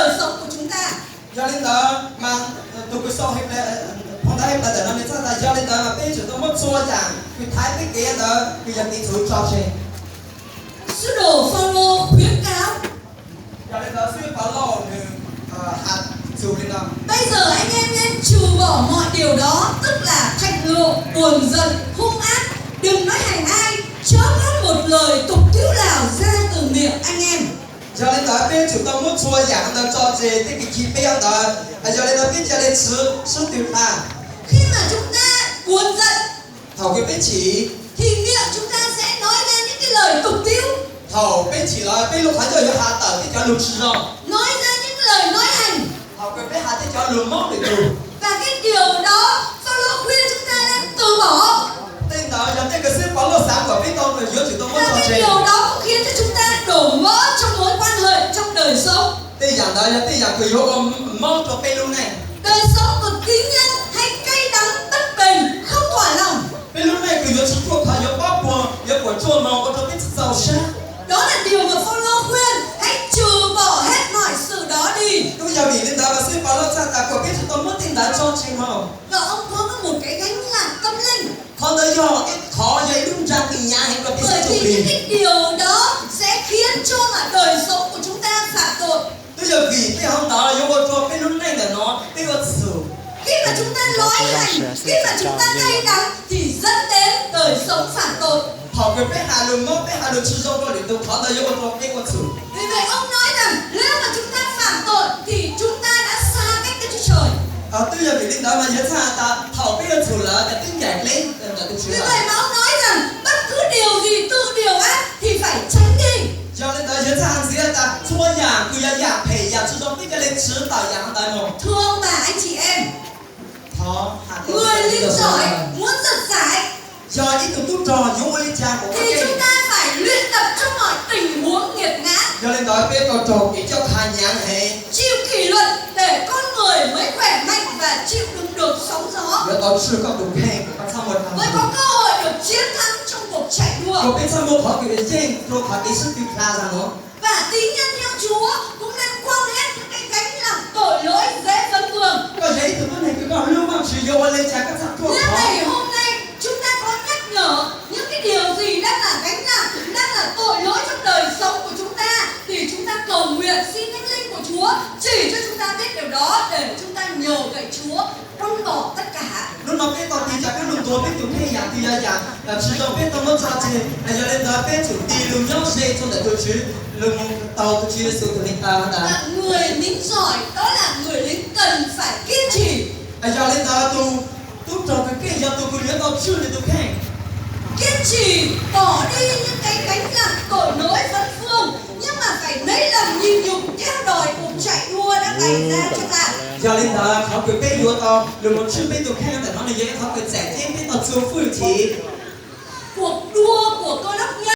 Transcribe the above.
đời sống của chúng ta. Yog li ntawd mas tus kws sau phau ntawv Henplais ntawm no nws txhais tau yog li ntawd mas peb yuav tsum tau muab txhua yam kws thaiv peb kev ntawd kws yog kev txhaum tso tseg. Sứ đồ Phaolô khuyến cáo Yog li ntawd xib hwb Pov Lauj nws has txug li no, Bây giờ anh em nên trừ bỏ mọi điều đó, tức là thạnh nộ, buồn giận, hung ác. Đừng nói hành ai, chớ có một lời tục tĩu nào ra từ miệng anh em. Yog li ntawd peb yuav tsum tau muab txhua yam ntawd tso tseg tej kev chim peb ntawd. Yog li ntawd peb ca le txwv sib tw hla. Khi mà chúng ta buồn giận, thaum kws peb chim, thì miệng chúng ta sẽ nói ra những cái lời tục tĩu. Thaum peb chim lawm peb lub qhov ncauj yuav has tawm tej cov lus tsis zoo, nói ra những lời nói hành. Thaum kws peb has tej cov lus mob lwm tus. Và cái điều đó, Phaolô khuyên chúng ta nên từ bỏ. Tej ntawd yog tej kws xib hwb Pov Lauj xav kom peb tau yuav tsum tau muab tso tseg. Và cái điều đó cũng khiến cho chúng ta đổ vỡ trong mối quan hệ, trong đời sống. Tej yam ntawd yog tej yam kws yuav ua mob rau peb lub neej. Đời sống của tín nhân hay cay đắng, bất bình, không thỏa lòng. Peb lub neej kws yuav tsis ruaj khov, yuav pob puag, yuav puas tsuaj moog ua rau peb tsis txaus sab. Đó là điều mà Phaolô khuyên, hãy trừ bỏ hết mọi sự đó đi. Twb yog vim li ntawd mas xib hwb Pov Lauj txhais tau kom peb tsum tau muab tej ntawd tso tseg mus. Và ông có một cái gánh nặng tâm linh. Qhov ntawd yog ib qhov, yog ib lub nra kws hnyav heev rau peb sab ntsuj plig. Bởi vì những cái điều đó sẽ khiến cho mà đời sống của chúng ta phạm tội. Twb yog vim tej hauv ntawd yuav ua rau peb lub neej ntawm no peb ua txhaum. Khi mà chúng ta nói hành, khi mà chúng ta cay đắng thì dẫn đến đời sống phạm tội. Thaum kws peb has lus mob, peb has lus tsis zoo rau lwm tus, qhov ntawd yuav ua rau peb ua txhaum. Vì vậy ông nói rằng nếu mà chúng ta phạm tội thì chúng ta đã xa cách Đức Chúa Trời. Twb yog vim li ntawd mas yog txhais tas thaum peb ua txhaum lawm ces peb ncaim deb ntawm tus Tswv. Vì vậy mà ông nói rằng bất cứ điều gì tự điều ác thì phải tránh đi. Yog li ntawd yog txhais hais ntxiv tas txhua yam kws yog yam phem yam tsis zoo peb ca le txwv tawm yam ntawd mus. Thưa ông bà anh chị em, Người lính giỏi muốn giật giải, yog ib tug tub rog yuav ua li cas kuj thì chúng ta phải luyện tập trong mọi tình huống nghiệt ngã. Yog li ntawd peb tau raug kev coj qha hnyav heev. Chịu kỷ luật để con người mới khỏe mạnh và chịu đựng được sóng gió. Yuav tau tswj koj tus kheej kom koj txhob muaj Với có cơ hội được chiến thắng trong cuộc chạy đua. Kom peb txhob muaj qhov kws yeej rau qhov kev sib tw hla zag no. Và tín nhân theo Chúa cũng nên quăng hết những cái gánh nặng tội lỗi dễ vấn vương. Koj yog ib tug tuab neeg kws koj hlub Vajtswv, yuav ua li cas koj txhob ruaj khov. Nếu ngày hôm nay chúng ta có nhắc nhở những cái điều gì đang là gánh nặng, đang là tội lỗi trong đời sống của chúng ta, thì chúng ta cầu nguyện xin Thánh Linh của Chúa chỉ cho chúng ta biết điều đó để chúng ta nhờ cậy Chúa buông bỏ tất cả. Hnub no peb tau tig rov qab lug ntuas peb tus kheej yam twg yog yam tsis zoo peb tau muab tso tseg, yog li ntawd peb tsum tig lug nyob ze rau ntawm tus Tswv, lug mus taug tus Tswv Yexus tus neeg tawv ntawd. Và người lính giỏi đó là người lính cần phải kiên trì. Yog li ntawd tus tub rog kws keej yog tus kws yuav tau tswj nws tus kheej. Kiên trì bỏ đi những cái gánh nặng tội lỗi vấn vương, nhưng mà phải nới lòng nhịn nhục theo đòi cuộc chạy đua đã bày ra trước ta. Yog li ntawd qhov kws peb yuav tau lug mus tswj peb tus kheej ntawm no nws yog ib qhov kws txais ceeb peb tau txuas fwj chim. Cuộc đua của Cơ Đốc nhân